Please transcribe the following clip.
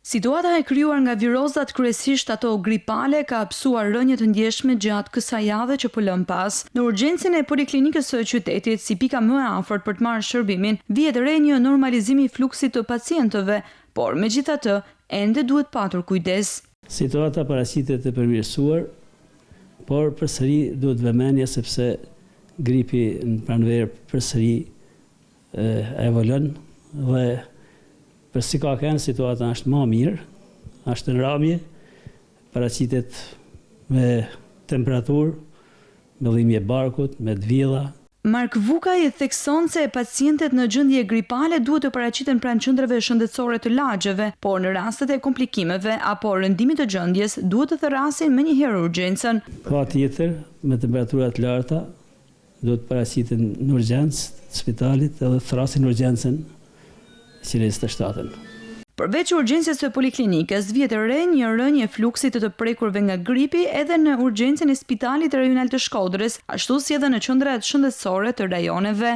Situata e krijuar nga virozat kryesisht ato gripale ka pësuar rënie të ndjeshme gjatë kësaj jave që po lëmë pas. Në urgjencën e poliklinikës së qytetit, si pika më e afërt për të marrë shërbimin, vihet re një normalizim i fluksit të pacientëve, por megjithatë ende duhet patur kujdes. Situata paraqitet e përmirësuar, por përsëri duhet vëmendje sepse gripi në pranverë përsëri evolon dhe për si ka qenë situata është ma mirë, është në ramje, paraqitet me temperaturë, me dhimbje barkut, me të vjella. Mark Vukaj thekson se pacientët në gjendje gripale duhet të paraqiten pranë qendrave shëndetësore të lagjeve, por në rastet e komplikimeve apo rëndimit të gjendjes duhet të thërrasin menjëherë urgjencën. Patjetër, me temperatura të larta, Duhet të paraqiten në urgjencë të spitalit edhe të thërrasin urgjencën 127-ën. Përveç urgjencës së poliklinikës, vihet re një rënie e fluksit të të prekurve nga gripi edhe në urgjencën e Spitalit Rajonal të Shkodrës, ashtu si edhe në qendrat shëndetësore të rajoneve.